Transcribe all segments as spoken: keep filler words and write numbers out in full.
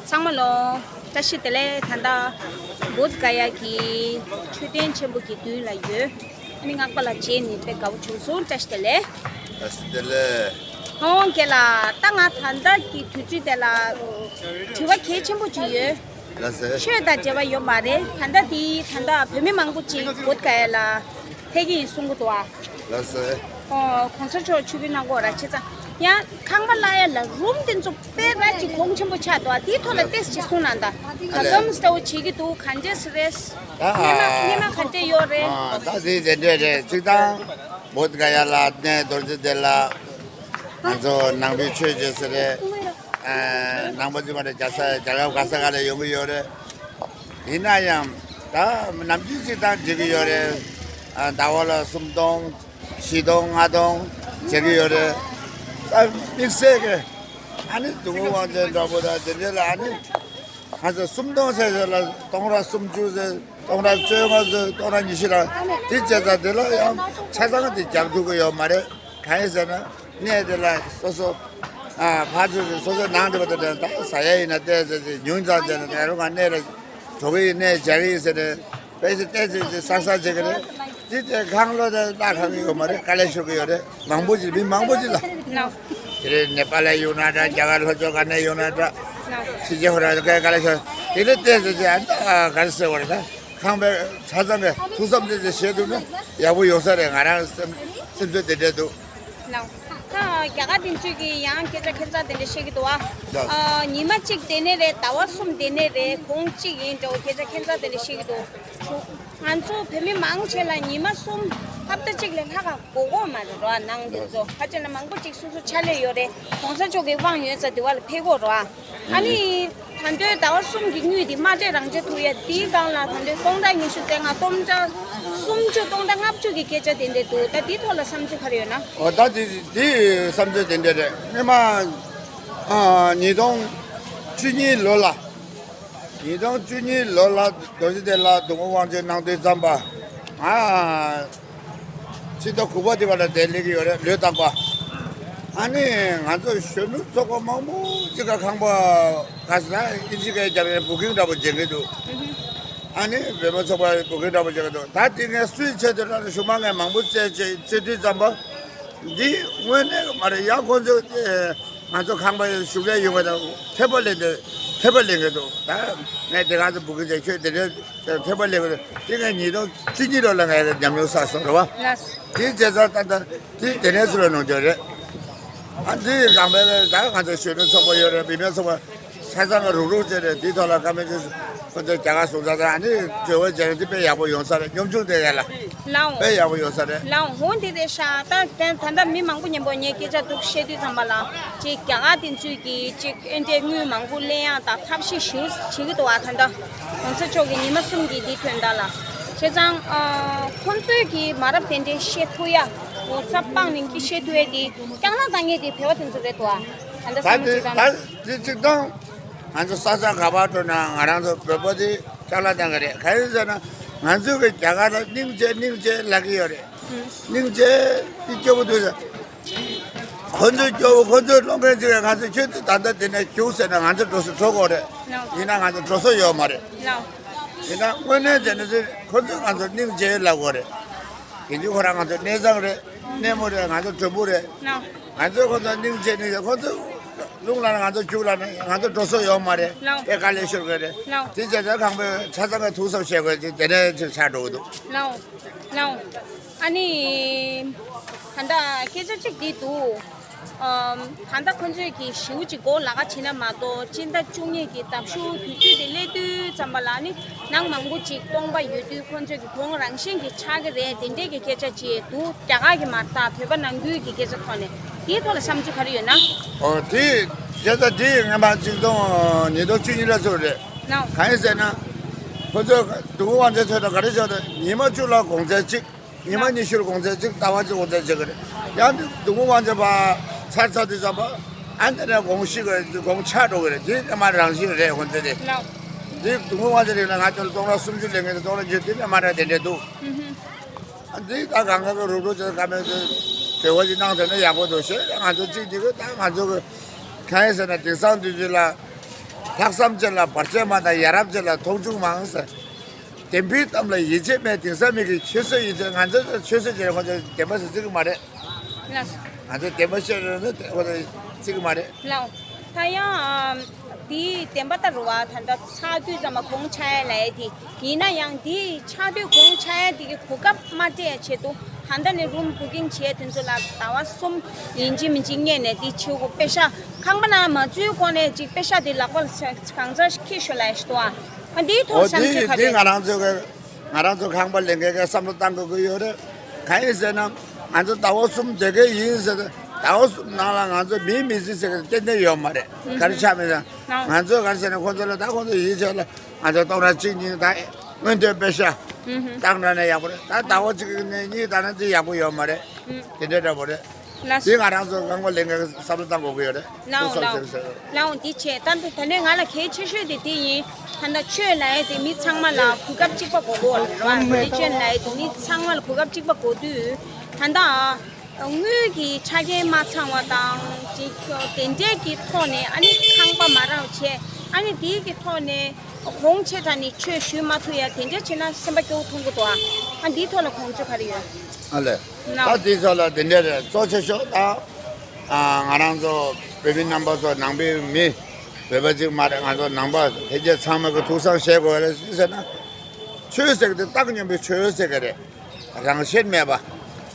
ཚང་མ་ལོ། བཀྲ་ཤིས་བདེ་ལེགས། ད་ལྟ་བོད་ག་ཡ་གི་མཆོད་རྟེན་ཆེན་པོ་གི་མདུན་ལ་ཡོད། ཨ་ནི་སྔགས་པ་ལ་མཇལ་ནས་དཔེ་དགའ་བོ་བྱུང་སོང་། བཀྲ་ཤིས་བདེ་ལེགས། བཀྲ་ཤིས་བདེ་ལེགས། ཧོང་རྒན་ལགས། ད་ང་ད་ལྟ་གི་དུས་ཚོད་དེ་ལ་དྲི་བ་གལ་ཆེན་པོ་ཅིག་ཡོད། ལགས་སེ། ཆོས་དང་འབྲེལ་བ་ཡོད་མ་རེད། ད་ལྟ་དེ་ད་ལྟ་བོད་མི་མང་པོ་ཅིག་བོད་ག་ཡ་ལ་ཕེབས་ཀྱི་ཡིན་གསུང་གི་འདུག་ཨ། ལགས་སེ། ཨོ། གོང་ས་མཆོག་ཆུ་བི་གནང་གོ་ར་ཆེ་ཚང་། ཡང་ཁང་པ་གླ་ཡ་ལ་རུམ་དེ་ཚོ་དཔེ་ར་ཅིག་གོང་ཆེན་པོ་ཆགས་འདུག་ཨ། དེའི་ཐོག་ལ་ཏེས་ཅིག་གསུང་གནང་དང་། ཨ་ལས། ག་གམ་སྟེ་བོ་བྱེད་ཀྱི་འདུག་ག་འདྲས་རེད། ད་སྙེ་མ་སྙེ་མ་ག་འདྲས་ཡོད་རེད། ཨ། ད་དེ་དེ་འདྲས་རེད། གཅིག་དང་བོད་ག་ཡ་ལ་གནས་རྡོ་རྗེ་གདན་ལ་ང་ཚོ་ནང་པའི་ཆོས་བྱེད་ས་རེད། ཨ། ནང་པ་ཚོ་མ་རེད། རྒྱ་ས་རྒྱལ་ཁབ་ག་ས་ག་ལ་ཡོང་གི་ཡོད་རེད། ཡིན་ན་ཡང་ད་ནམ་རྒྱུན་གཅིག་དང་འགྲིག་གི་ཡོད་རེད། ཨ། ཟླ་བ་ལ་སུམ་སྟོང་། བཞི་སྟོང་། ལྔ་སྟོང་བྱེད་ཀྱི་ཡོད་རེད། ད་དམིགས་བསལ་གྱི་ཨ་ནི་གདུང་དབང་ཆེན་འདྲ་པོ་དང་དེ་འདྲ་ལ་ཨ་ནི་ང་ཚོ་སུམ་སྟོང་ཟེར་ཟེར་ལ་སྟོང་ཕྲག་སུམ་ཅུ་ཟེར། སྟོང་ཕྲག་བཅོ་ལྔ་ཟེར། སྟོང་ཕྲག་ཉི་ཤུ་ལ་དེ་བྱས་ཙང་དེ་ལ་ཡང་ཆ་ཚང་དེ་རྒྱག་ཐུབ་ཀྱི་ཡོད་མ་རེད། གང་ཡིན་ཟེར་ན་གནས་དེ་ལ་སོ་སོ་ཨ་ཕར་ཚུར་སོ་སོ་ནང་དེ་པ་དེ་འདྲ་ད་ཟ་ཡ་ཡིན་ན་ཏོག་ཙམ་ཉུང་ཙམ་བྱས་ན་དེ་རུ་ང་གནས་ལ་འགྲོ་གི་ཡིན། གནས་རྒྱག་གི་ཡིན་ཟེར་ནས། དཔེ་ཆ་ཏོག་ཙམ་ཅིག་བསགས་བསགས་བྱེད་ཀྱི་རེད། དེ་དེ་ཁང་ལོ་དེ་བརླག་ཁག་གི་ཡོད་མ་རེད། དཀའ་ལས་ཤོར་གྱི་ཡོད་རེད། མང་པོ་ཅིག་མི་མང་པོ་ཅིག་ལ། ལགས། དེ་རིང་ནེ་པ་ལ་ཡོང་ན་འདྲ། རྒྱ་གར་ལྷོ་ཕྱོགས་ག་ནས་ཡོང་ན་འདྲ། ལགས། ཕྱི་རྒྱལ་ཁོ་རང་དཀའ་དཀའ་ལས་ཤོར། དེ་ལས་ཏོག་ཙམ་ཅིག་ཨ་ནི་ག་རེ་ཟེར་བ་རེད། ད་ཁང་པའི་ཆ་ཚང་གི་ཐུགས་བསམ་དེ་ཚོ་བཞེས་ཐུབ་ན་ཡག་པོ་ཡོང་ས་རེད། ང་རང་སེམས་སེམས་ཚོར་དེ་འདྲས་འདུག། ལགས། ད་རྒྱ་གར་དེ་ཚོས་ཀྱི་ཡང་སྐད་ཆ་ཁྱད་མཚར་དེ་འདྲ་བཤད་ཀྱི་འདུག་ཨ། ལགས། ཨ། ཉི་མ་གཅིག་དེ་ནས་རེད། ཟླ་བ་གསུམ་དེ་ནས་རེད། གུང་གཅིག་ཡིན་འདྲ་བོ་སྐད་ཆ་ཁྱད་མཚར་དེ་འདྲ་བཤད་ཀྱི་འདུག། ང་ཚོ་བོད་མི་མང་ཆེ་ལ་ཉི་མ་གསུམ་ཧབ་ཏ་གཅིག་ལས་ལྷག་ག་འགོར་གྱི་མ་རེད་རོ། ནང་དེ་ཚོ་ལགས། ཁ་ཅིག་ལ་མང་པོ་གཅིག་སོ་སོ་ཕྱག་ལས་ཡོད་རེད། གོང་ས་མཆོག་གི་དབང་ཡོད་ཙང་དེ་བ་ལ་ཕེབས་དགོས་རོ། ཨ་ནི་ད་ལྟའི་ཟླ་བ་གསུམ་གྱི་དངུལ་དེ་མ་སྤྲད་རང་སྤྲད་ཐུབ་ཡ་དེའི་སྒང་ལ་ད་ལྟའི་སྟོང་ཕྲག་ཉི་ཤུ་རྩ་ལྔ། སྟོང་ཕྲག་སུམ་ཅུ། སྟོང་ཕྲག་ལྔ་བཅུ་གི་སྐད་ཆ་དེ་འདྲ་འདུག། ད་དེའི་ཐོག་ལ་བསམ་ཚུལ་ག་རེ་ཡོད་ན། ཨོ། ད་དེ་དེ་བསམ་ཚུལ་དེ་འདྲ་རེད། སྔོན་མ་ཨ་ཉིས་སྟོང་བཅུ་གཉིས་ལོ་ལ། ཉིས་སྟོང་བཅུ་གཉིས་ལོ་ལ་རྡོ་རྗེ་གདན་ལ་གདུང་དབང་ཆེན་གནང་དུས་ཙམ་པ། ང་ཕྱི་ཟླ་དགུ་པ་དེ་བ་ལ་གདན་སླེབས་ཀྱི་ཡོད་རེད། ལོ་དང་པ། ཨ་ནི་ང་ཚོ་གཞོན་ནུ་ཚོགས་པ་མང་པོ་ཅིག་ག་ཁང་པ་ག་ཟེར་ན་ཨིན་ཇི་སྐད་རྒྱབ་ནས་བུ་ཀིང་འདྲ་པོ་བྱེད་ཀྱི་འདུག། ཨ་ནི་བོད་པ་ཚོགས་པ་བུ་ཀིང་འདྲ་པོ་བྱེད་ཀྱི་འདུག། ད་དེ་ངས་སུའི་ཆེད་དུ་ལ་ཞུ་མ་ངས་མང་པོ་བཙལ་བཙལ་བཙལ་དུས་ཙམ་པ། འདི་དངོས་གནས་མ་རེད། ཡང་ཁོང་ཚོས་ང་ཚོ་ཁང་པ་བཞུགས་གྲལ་ཡོང་བ་དང་ཐོས་པ་ལེན་དུས་ཐོས་པ་ལེན་གྱི་འདུག། ད་ངས་དེ་ག་ཚོད་བུ་གི་ཚེ་ཁྱོད་དེ་འདྲའི་ཐོས་པ་ལེན་གྱི་འདུག། དེ་ངས་ཉིས་སྟོང་བཅུ་གཉིས་ལོ་ལ་ངས་ཉམས་མྱོང་བསགས་སོང་རེད་བ། ལགས། དེའི་རྗེས་ས་ད་ལྟ་དེ་དེ་ནས་ཚུར་ལ་ནོར་འགྲོ་རེད། ཨ། འདི་རང་དཔེ་ལ་ད་ང་ཚོ་གཞོན་ནུ་ཚོགས་པ་ཡོད་རེད། བུད་མེད་ཚོགས་པ། ཆ་ཚང་གི་རུག་རུག་བྱས་ནས་དེའི་ཐོག་ལ་བཀའ་མོལ་ཅིག་ཁོ་ཚོས་རྒྱ་གར་སོང་ཙང་ཨ་ནི་གྲོས་མོལ་བྱས་ནས་འདི་དཔེ་ཡག་པོ་ཡོང་ས་རེད། སྙོམ་ཆུང་དེ་ཡ་ལ་ལའོ། དཔེ་ཡག་པོ་ཡོང་ས་རེད། ལའོ། འོ་འདི་རེད་ཤག། ད་ད་ད་ལྟ་མི་མང་པོ་མཉམ་པོ་ངས་སྐད་ཆ་འདུག་བཤད་དུས་ཙམ་པ་ལ་ཅིག་རྒྱ་གར་དེ་ཚོས་ཀྱིས་ཅིག་ཨེ་འདྲའི་དངུལ་མང་པོ་ལེན་ཡག་དང་ཐབས་ཤེས་ཞིག་བྱེད་ཀྱི་འདུག་བ། ད་ལྟ་གོང་ས་མཆོག་གིས་ཉི་མ་གསུམ་གྱི་འདི་ཐོན་ད་ལ། བྱས་ཙང་ཨ་ཁོང་ཚོས་ཀྱིས་མ་རབས་དེ་འདྲའི་བཤད་ཐུབ་ཡ། ངོ་ཚ་སྤངས་ནས་ཀྱི་བཤད་ཐུབ་ཡ་དེ་སྐྱག་ལག་བཏང་མཁན་དེ་བོད་པ་དེ་ཚོ་རེད་འདུག་བ། ད་ལྟ་ད་བསམ་བློ་དེ་བྱེད་ད་སྟངས་དེ་གཅིག་དང་། ང་ཚོ་ས་ཆ་ག་པར་འགྲོ་ན་ང་རང་ཚོ་བོད་པ་དེ་སྐྱག་ལག་བཏང་གི་རེད། ག་རེ་ཟེར་ན་ང་ཚོ་གི་རྒྱ་གར་ལ་སྙིང་རྗེ་སྙིང་རྗེ་ལབ་ཀྱི་ཡོད་རེད། སྙིང་རྗེ་དེ་སྐྱོ་པོ་འདུག་ཟེར། ཁོ་ཚོ་སྐྱོ་པོ། ཁོ་ཚོ་སློང་མཁན་ཅིག་ང་ཚོ་ཁྱོད་ཚོ་ད་ལྟ་དེ་ནས་རྒྱུགས་ཟེར་ན་ང་ཚོ་འགྲོ་སོ་འགྲོ་དགོས་རེད། ཡིན་ན་ང་ཚོ་འགྲོ་སོ་ཡོད་མ་རེད། ཡིན་ན་དངོས་གནས་བྱས་ན་ཚོ་ཁོ་ཚོས་ང་ཚོ་སྙིང་རྗེ་ལབ་དགོས་རེད། ཡིན་དུས་ཁོ་རང་ང་ཚོ་གནས་ཚང་རེད། གནས་མོ་རེད། ང་ཚོ་མགྲོན་པོ་རེད། ང་ཚོས་ཁོ་ཚོ་སྙིང་རྗེ་སྙིང་རྗེ། ཁོ་ཚོ་རླུང་ལ་ང་ཚོ་རྒྱུགས་ལ་ང་ཚོ་འགྲོ་སོ་ཡོད་མ་རེད། དེ་དཀའ་ལས་ཤོར་དགོས་རེད། དེ་བྱས་ཙང་ཁང་པའི་ཆ་ཚང་གི་ཐུགས་བསམ་བཞེས་དགོས་ཅིག་དེ་ནས་ཅིག་ཆགས་འགྲོ་གི་འདུག། ལའོ། ལའོ། ཨ་ནི། ད་ལྟ་སྐད་ཆ་གཅིག་འདི་འདུག། ཨམ། ད་ལྟ་ཁོང་ཚོས་ཀྱི་ཞེ་པོ་ཅིག་མགོ་ལག་ཁ་བྱེད་ན་མ་གཏོགས་སྤྱི་ཟླ་བཅུ་གཉིས་ཀྱི་ཟླ་གཞུག་དུས་ཚོད་དེ་སླེབས་དུས་ཙམ་པ་ལ་ནི་ནང་མང་པོ་ཅིག་སྟོང་པ་ཡོད་དུས་ཁོང་ཚོས་ཀྱི་གོང་རང་བཞིན་གྱི་ཆགས་ཀྱི་རེད། དེ་འདྲས་ཀྱི་སྐད་ཆ་ཅིག་འདུག། རྒྱ་གར་གྱི་མ་རེད་ད། བོད་པ་ནང་ཁུལ་གྱི་སྐད་ཆ་ཐོག་ནས་དེའི་ཐོག་ལ་བསམ་ཚུལ་ག་རེ་ཡོད་ན། ཨོ། དེ་བྱས་ཙང་དེ་སྔོན་མ་གཅིག་སྟོང་ཉིས་སྟོང་བཅུ་གཉིས་ལ་ཚུར་རེད། ལའོ། གང་ཡིན་ཟེར་ན། ཁོ་ཚོས་གདུང་དབང་ཆེན་ཚོས་ད་ག་རེ་བྱས་ན་ཉི་མ་བཅུ་ལ་གུང་ཚིགས་གཅིག། ཉི་མ་ཉི་ཤུར་གུང་ཚིགས་གཅིག། ཟླ་བ་གཅིག་གུང་ཚིགས་གཅིག་རེད། ཡང་དེ་གདུང་དབང་ཆེན་པ་ཚར་ཚར་དུས་ཙམ་པ་ཨ་འདི་ནས་གུང་ཤི་གི་གུང་ཆག་འགྲོ་གི་རེད། དེ་ནས་མ་རང་བཞིན་རེད། ཧོན་ཚེ་དེ། ལའོ། དེ་གདུང་དབང་ཆེན་རིགས་ལ་ང་ཚོར་སྟོང་ཕྲག་སུམ་ཅུ་ལེན་མཁན་དེ་སྟོང་ཕྲག་བརྒྱད་དེ་ནས་མ་ར་དེ་འདྲས་འདུག། ཨ་འདི་ད་གང་ག་གི་རུག་རུག་ཅན་ཀ་མེད་དེ་དྲི་བ་ཅིག་གནང་ཐུབ་ན་ཡག་པོ་འདུག་ཞེས་ང་ཚོ་གཅིག་གཅིག་གི་ད་ང་ཚོ་གི་གང་ཡིན་ཟེར་ན་དེང་སང་དུས་ཚོད་ལ། ལྷག་བསམ་ཅན་ལ་བར་ཆད་མང་དང་། ཡ་རབས་ཅན་ལ་མཐོང་ཆུང་མང་ཟེར། བདེན་པའི་གཏམ་ལ་ཡིད་ཆེས་མེད། དེང་སང་མི་གིས་ཁྱད་གསོད་ཡིན་ཚེ་ང་ཚོས་ཆོས་སྲིད་ཅན་ཁོ་ཚོས་བདེན་པ་ཟེར་རྩི་གི་མ་རེད། ལགས་སོ། ང་ཚོས་བདེན་པ་བཤད་རན་ན་ཁོ་ཚོས་བརྩི་གི་མ་རེད། ལགས། ད་ཡང་ཨམ། དེའི་བདེན་པ་ལྟར་བ་ད་ལྟ་ཆགས་དུས་ཙམ་པ་གོང་ཆགས་ཡ་ལ་ཡ་དེ་ཡིན་ན་ཡང་དེ་ཆགས་དུས་གོང་ཆགས་ཡ་དེ་གི་གོ་སྐབས་མ་སྤྲད་ཡ་ཆེད་དུ་ད་ལྟ་ནས་རུམ་བུ་ཀིང་བྱས་དེ་ཚོ་ལ་ཟླ་བ་གསུམ་ཡིན་གཅིག་མིན་གཅིག་སྔས་ནས་དེ་བྱེད་དགོས། པེ་ཤག་ཁང་པ་ནང་མ་འཛུལ་གོང་ནས་ཅིག་པེ་ཤག་དེ་ལག་པ་ལ་གང་ཚར་ཁྱེར་ཤོག་ལབ་ཡ་ཞིག་འདུག་ཨ། ཨ་འདིའི་ཐོག་འོ་བསམ་ཚུལ་དེ་ག་དེ་རེད། ང་རང་ཚོ་གི་ང་རང་ཚོ་ཁང་པ་ལེན་མཁན་གྱིས་བསམ་བློ་བཏང་དགོས་ཀྱི་ཡོད་རེད། གང་ཡིན་ཟེར་ན་ང་ཚོ་ཟླ་བ་གསུམ་སྡོད་མཁན་ཡིན་ཟེར། ཟླ་བ་གསུམ་ནང་ལ་ང་ཚོ་མིའི་མི་ཚེ་ཟེར་མཁན་ཏན་ཏན་ཡོད་མ་རེད། ག་རེ་ཆགས་མེད་ན། ང་ཚོས་ག་རེ་ཟེར་ན་ཁོང་ཚོ་ལ་ད་ཁོང་ཚོ་ཡིད་ཆེས་ལ་ང་ཚོ་སྟོང་ཕྲག་གཅིག་གཉིས་ད་སྔོན་ཐོན་པེ་ཤག་བཏང་ན་ནས་ཡག་པོ་རེད། ད་ཟླ་བ་གཅིག་ནས་གཉིས་བཏང་ན་དེ་ཡག་པོ་ཡོད་མ་རེད། དེ་འདྲ་འདྲ་པོ་རེད། ལགས། དེ་ང་རང་ཚོ་ཁང་པ་ལེན་མཁན་བསམ་བློ་བཏང་དགོས་ཀྱི་ཡོད་རེད། ལགས་འོང་། ལགས་འོང་། ལགས་འོང་། འདི་བྱས་ད་ད་ནས་ང་ལ་གལ་ཆེ་ཤོས་དེ་དེ་ཡིན། ད་ལྟ་ཆོས་ལབ་ཡས་དེ་མི་ཚང་མ་ལ་གོ་སྐབས་གཅིག་པ་དགོས་ཀྱི་ཡོད་རེད་བ། རི་ལི་ཇན་ལབ་ཡས་དེ་མི་ཚང་མ་ལ་གོ་སྐབས་གཅིག་པ་དགོས་དུས་ད་ལྟ་དངུལ་གྱི་ཆ་རྐྱེན་མ་ཚང་བ་དང་ཅིག་དེ་འདྲས་ཀྱི་ཐོག་ནས། ཨ་ནི་ཁང་པ་མ་རག་བྱས། ཨ་ནི་དེའི་གི་ཐོག་ནས་གོང་ཆེ་དྲགས་ནས་ཆོས་ཞུས་མ་ཐུབ་ཡ་དེ་འདྲས་བྱས་ན་སེམས་པ་སྐྱོ་བོ་མཐོང་གི་འདུག་ཨ། ཨ་འདིའི་ཐོག་ལ་དགོངས་ཚུལ་ག་རེ་ཡོད། ཨ་ལས། ད་དེའི་ཐོག་ལ་དེ་འདྲས་རེད། གཙོ་ཆེ་ཤོས་ད་ང་རང་ཚོ་བོད་མི་རྣམ་པ་ཚོ་ནང་པའི་མི། བོད་པ་གཅིག་མ་རེད། ང་ཚོ་ནང་པ་ཕལ་ཆེར་ཚང་མ་གི་ཐུགས་བསམ་བཞེས་དགོས་རེད་ཟེར་ན། ཆོས་ཟེར་གི་དེ་བཏང་སྙོམས་པའི་ཆོས་ཟེར་གི་རེད། རང་བཞིན་མེད་པ།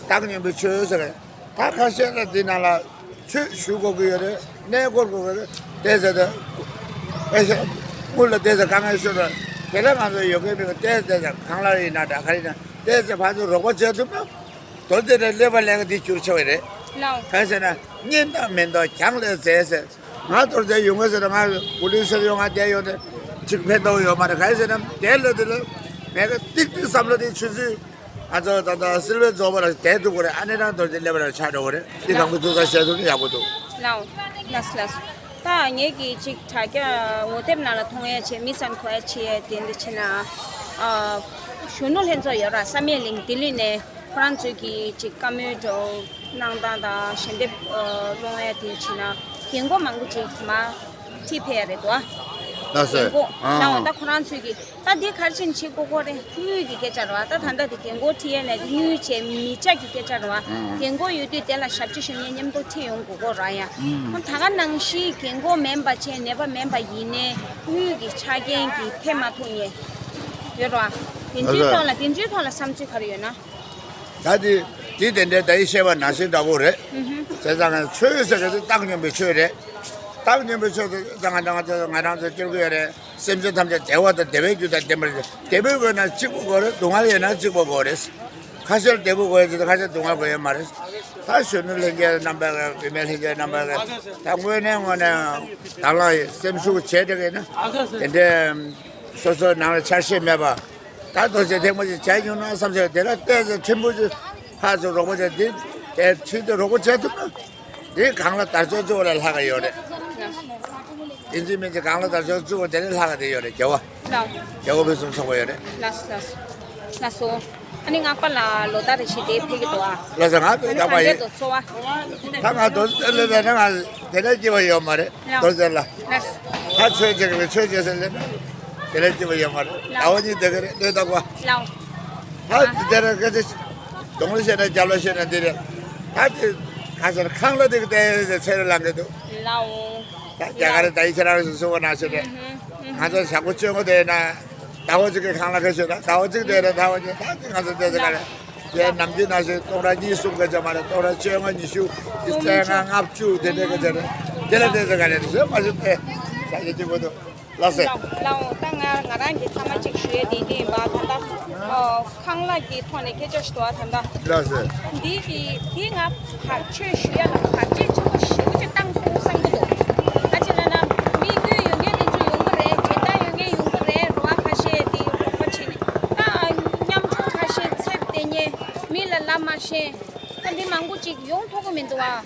བཏང་སྙོམས་པའི་ཆོས་ཟེར་གི་རེད། ད་ཁ་ཤས་ལ་འདི་ནང་ལ་ཆོས་ཞུ་དགོས་ཀྱི་ཡོད་རེད། གནས་སྐོར་དགོས་ཀྱི་རེད། བལྟས་ཚེ་ད་ཨེ་ཤ་དངུལ་ལ་བལྟས་ཚེ་དཀའ་ངལ་ཤོར་རེད། དེ་ལ་ང་ཚོ་ཡོད་མཁན་མི་གི་བལྟས་ཚེ་ད་ཁང་གླ་ཡིན་ན་འདྲ་ག་རེ་ཡིན་ན་བལྟས་ཚེ་ཕར་ཚུར་རོགས་པ་བྱེད་ཐུབ་ན། དོ་དེ་འདྲ་ཀླད་པ་ལེན་གི་འདི་འགྱུར་ཆེ་བ་རེད། ལགས། གང་ཟེར་ན་གཉེན་དང་མེ་ཏོག་གྱང་ལས་མཛེས་ཟེར། ང་དོ་དེ་ཡོང་གི་ཟེར་ན་ང་གོ་ལི་སེར་ཡོང་ང་བསྡད་ཡོང་དེ་ཅིག་ཕན་ཐོགས་ཡོད་མ་རེད། གང་ཟེར་ན་དེ་ལ་དེ་ལ་མེད་གི་ཏིག་ཏིག་བསམ་བློ་དེ་ཆུ་ཚོད། ང་ཚོ་ད་ལྟ་སིལ་བའི་རྫོགས་པ་ལ་བསྡད་ཐུབ་དགོས་རེད། ཨ་ནི་རང་དོ་དེ་ཀླད་པ་ལ་ཆགས་འགྲོ་གི་རེད། འདི་གང་གི་ཐུགས་བསམ་བཞེས་ཐུབ་ན་ཡག་པོ་འདུག། ལགས། ལགས་ལགས། ད་ངེད་ཀྱི་ཅིག་དྲ་རྒྱ་ངོ་དེབ་ནང་ལ་མཐོང་ཡ་བྱས། མི་སེམས་འཁོར་ཡ་བྱས་དེ་འདི་ཕྱིན་ན། ཨ། གཞོན་ནུ་ལྷན་ཚོགས་ཡོད་ར། བསམ་ཡས་གླིང་ལྡི་ལི་ནས་ཁོ་རང་ཚོས་ཀྱི་ཅིག་བཀའ་མོལ་འགྲོ་གནང་སྟངས་དང་ཞལ་འདེབས་སློང་ཡ་དེ་ཕྱིན་ན་རྒན་གོག་མང་པོ་ཅིག་མ་ཁྲིད་ཕེབས་ཡ་རེད་དོ། ལགས་སོ། རྒན་གོག་ཨ། ལགས་འོ། ད་ཁོ་རང་ཚོས་ཀྱི་ད་འདི་ག་རེ་བྱས་ནས་བྱེད་དགོས་ཀྱི་རེད། དངུལ་གྱི་སྐད་ཆ་རེད་བ། ད་ད་ལྟ་དེ་རྒན་གོག་ཁྲིད་ཡས་ལ་དངུལ་བྱས་མི་ཆ་གི་སྐད་ཆ་རེད་བ། རྒན་གོག་ཡོད་དུས་དེ་ལ་ཞབས་ཕྱི་ཞུ་མཁན་མཉམ་དུ་ཁྲིད་ཡོང་དགོས་ཀྱི་རེད་ཡ། ད་ག་ནང་བཞིན་རྒན་གོག་མིན་པ་བྱས་ནད་པ་མིན་པ་ཡིན་ནའི་དངུལ་གྱི་ཆ་རྐྱེན་གྱིས་ཕན་མ་ཐོགས་མཁན་ཡོད་རེད་བ། དེ་ཚོའི་ཐོག་ལ་དེ་ཚོའི་ཐོག་ལ་བསམ་ཚུལ་ག་རེ་ཡོད་ན། ད་དེ་དེ་དེ་འདྲའི་ད་ཡིན་བཤད་པ་ནང་བཞིན་འདྲ་པོ་རེད། བྱས་ཙང་ཆོས་ཟེར་གི་དེ་བཏང་སྙོམས་པའི་ཆོས་རེད། བཏང་སྙོམས་པའི་ཆོས་དེ་ང་ང་ང་རང་ཚོ་སྐྱོར་གི་ཡོད་རེད། སེམས་ཅན་ཐམས་ཅད་བདེ་བ་དང་བདེ་བའི་རྒྱུ་དང་ལྡན་པར་བདེ་པོ་དགོས་ན་གཅིག་པོ་དགོས་རེད། སྡུག་བསྔལ་ཡོད་ན་གཅིག་པོ་དགོས་རེད། ཁ་ཤས་བདེ་པོ་དགོས་ཡོད་ཅིག་ཁ་ཤས་སྡུག་བསྔལ་དགོས་ཡོད་མ་རེད། ད་གཞོན་ནུ་ལྷན་རྒྱས་རྣམ་པ་གི་བུད་མེད་ལྷན་རྒྱས་རྣམ་པ་གི་ད་དངོས་གནས་དངོས་གནས་དང་བླངས་སེམས་ཤུགས་བྱས་བསྡད་ཀྱི་ན་དེ་འདྲའི་སོ་སོའི་ནང་ལ་ཆ་ཤས་མེད་པ། ད་དོ་ཆེ་ཐེངས་མ་ཅིག་བྱས་མྱོང་ན་བསམ་ཤེས་དེ་ལ་བལྟས་ཚེ་ཕྲན་བུ་ཅིག་ཕར་ཚུར་རོགས་པ་བྱས་འདི་དེ་ཕྱིན་ཏེ་རོགས་པ་བྱས་ཐུབ་ན། དེ་གང་ལ་དར་ལྕོག་བཅུ་བ་ལས་ལྷག་ག་ཡོད་རེད། ཡིན་གཅིག་མིན་གཅིག་གང་ལ་དར་ལྕོག་བཅུ་བ་དེ་ལས་ལྷག་ག་དེ་ཡོད་རེད། རྒྱལ་བ། ལགས། རྒྱལ་བ་ཕུན་སུམ་ཚོགས་པ་ཡོད་རེད། ལགས་ལགས། ལགས་སོ། ཨ་ནི་སྔགས་པ་ལ་ལོ་ཟླ་རེ་བཞིན་དེ་ཕེབས་ཀྱི་འདུག་ཨ། ལགས་སོ། ང་དེ་ཨ་ནི་ག་འདྲས་འདུག་འཚོ་བ། ད་ང་དོ་ལས་ལས་ན་ང་དེ་ལས་སྐྱིད་པ་ཡོད་མ་རེད། ལགས། དོ་ལས་ལ། ལགས། ད་ཆོས་བྱེད་ཀྱི་ཆོས་བྱེད་ཟེར་ལས་ན་དེ་ལས་སྐྱིད་པ་ཡོད་མ་རེད། ལགས། ཟླ་བ་གཉིས་དེ་ག་རེད་ལོས་ད་གོ། ལགས། ད་དེ་ར་སྐད་ཆ་གདོང་ལ་བཤད་ན་རྒྱབ་ལ་བཤད་ན་འདི་རེད། ད་དེ་ག་ཟེར་ཁང་གླ་དེ་གི་བལྟས་ཚེ་ཚེ་རེ་ལངས་གི་འདུག། ལའོ། ད་རྒྱ་གར་ད་ཡི་ཁྱེད་རང་གིས་གསུངས་པ་ནང་བཞིན་རེད། ང་ཚོ་ཞག་པོ་བཅོ་ལྔ་བསྡད་ན་ཟླ་བ་གཅིག་གི་ཁང་གླ་ག་ཤོད་ན་ཟླ་བ་གཅིག་བསྡད་ན་ཟླ་བ་གཉིས། ད་དེ་ང་ཚོ་བསྡད་ཚེ་ག་རེ། དེ་ནམ་རྒྱུན་ནང་བཞིན་སྟོང་ཕྲག་གཉིས་གསུམ་ག་ཅང་མ་རེད། སྟོང་ཕྲག་བཅོ་ལྔ་ཉི་ཤུ་རྩ་ལྔ་ལྔ་བཅུ་དེ་འདྲ་ག་ཅང་རེད། དེ་ལ་བསྡད་ཚེ་ག་རེ་བཟོས་མ་བཟོས་པས་ས་ཆ་གཅིག་པོ་འདུག། ལགས་སེ། ལགས་འོང་། ད་ང་ང་རང་གི་ཐ་མ་གཅིག་ཞུ་ཡས་དེ་འདི་ཡིན་པ། ད་ལྟ་ཨོ་ཁང་གླ་གི་ཐོག་ནས་སྐད་ཆ་ཞུ་དོ། ད་ལྟ་ལགས་སེ། འདི་གི་འདི་ང་བར་ཆད་ཞུ་ཡ་ལ་བར་ཆད་ཆེན་པོ་ཞེ་པོ་ཅིག་བཏང་སོང་བསམ་གྱི་འདུག། ད་ཅི་ལབ་ན་མི་དངུལ་ཡོད་མཁན་དེ་ཚོ་ཡོང་གི་རེད། འཇོན་ཐང་ཡོད་མཁན་ཡོང་གི་རེད། རོགས་པ་ཁ་ཤས་དེ་རོགས་པ་བྱས་ནས་ད་ཉམ་ཆུང་ཁ་ཤས་ཚེ་བདེ་ཉེ་མི་ལ་ལབ་མ་ཤེས། ད་འདི་མང་པོ་ཅིག་ཡོང་ཐུབ་ཀྱི་མི་འདུག་ཨ།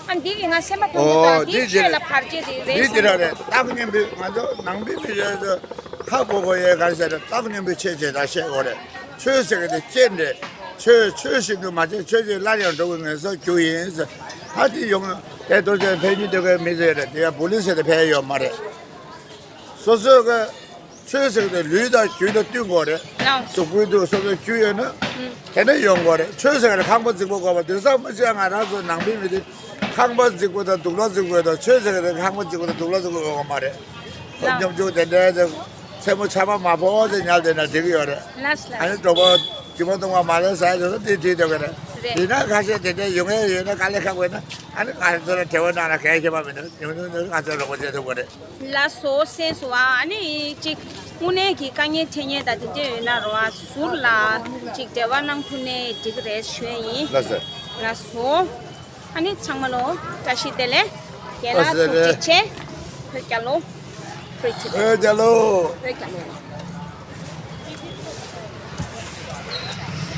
ཨ་འདི་གི་ང་སེམས་པ་ཕམ་གྱི་འདུག་ཨ། འདི་ཆོས་ལ་བར་ཆད་དེ་རེད། འདི་འདི་ར་རེད། བཏང་སྙོམས་པའི་ང་ཚོ་ནང་པའི་མི་རེད་ཚོ་ཧ་གོ་གོ་ཡོད། ག་རེ་ཟེར་ན་བཏང་སྙོམས་པའི་ཆོས་ཅེས་ད་བཤད་དགོས་རེད། ཆོས་ཟེར་གི་དེ་རྐྱེན་རེད། ཆོས་ཆོས་བཞིན་དུ་མ་བྱས་ཆོས་ཅིག་སླར་ཡང་འགྲོ་གི་ངེས་སོ་རྒྱུ་ཡིན་ཟེར། ད་འདི་ཡོང་དེ་དོ་ཚོད་ཕན་ཉིན་འདོད་མཁན་མི་ཚོ་ཡོད་རེད། དེ་ཡང་བུ་ལི་ཟེར་དེ་ཕན་ཡོད་མ་རེད། སོ་སོའི་གི་ཆོས་ཟེར་དེ་ལུས་དང་རྒྱུད་དང་བསྟུན་དགོས་རེད། ལགས། གཟུགས་པོའི་དུ་སོ་སོའི་རྒྱུད་ཡོད་ན། ཨུམ། དེ་ནས་ཡོང་དགོས་རེད། ཆོས་ཟེར་གི་ཁང་པ་རྫིག་པོ་དགོས་པ་དེ་ཙམ་མ་བྱས། ང་རང་ཚོ་ནང་པའི་མི་དེ་ཁང་པ་རྫིག་པོ་དང་དུག་ལོག་རྫིག་པོ་དང་། ཆོས་ཟེར་གི་ཁང་པ་རྫིག་པོ་དང་དུག་ལོག་རྫིག་པོ་ཡོད་མ་རེད། ལགས། སྙོམས་འཇུག་དེ་འདྲའི་མཚན་མོ་ཆར་པ་མ་ཕོག་ཙམ་ཉལ་བསྡད་ན་འགྲིག་གི་ཡོད་རེད། ལགས་ལགས། ཨ་ནི་གྲོགས་པོ་རྒྱུ་མ་གཏོང་བ་མ་ལས་ཟ་ཡ་ཡོད་ན་དེ་བྲིས་འདོད་གི་རེད། རེད། ཡིན་ན་ཁ་ཤས་དེ་འདྲའི་ཡོང་ཡ་ཡོད་ན། དཀའ་ལས་ཁག་པོ་ཡིན་ན། ཨ་ནི་ང་ཚོ་ལ་འབྲེལ་བ་གནང་ན་གལ་ཆེ་བ་མི་འདུག་ཉུང་ཉུང་ཉུང་ང་ཚོས་རོགས་པ་བྱེད་ཐུབ་པ་རེད། ལགས་སོ། གསན་སོང་ཨ། ཨ་ནི་ཅིག་དངོས་གནས་ཀྱི་དཀའ་ངལ་འཕྲད་མཁན་དང་དེ་འདྲ་ཡོད་ན་རོ། ཨ། ཟུར་ལ་ཅིག་འབྲེལ་བ་གནང་ཐུབ་ན་འགྲིག་གི་རེད་ཞུ་ཡ་ཡིན། ལགས་སོ། ལགས་སོ། ཨ་ནི་ཚང་མ་ལོ་བཀྲ་ཤིས་བདེ་ལེགས། རྒན་ལགས་ཐུགས་རྗེ་ཆེ། བོད་རྒྱལ་ལོ། བོད་རྒྱལ་ལོ། བོད་རྒྱལ་ལོ།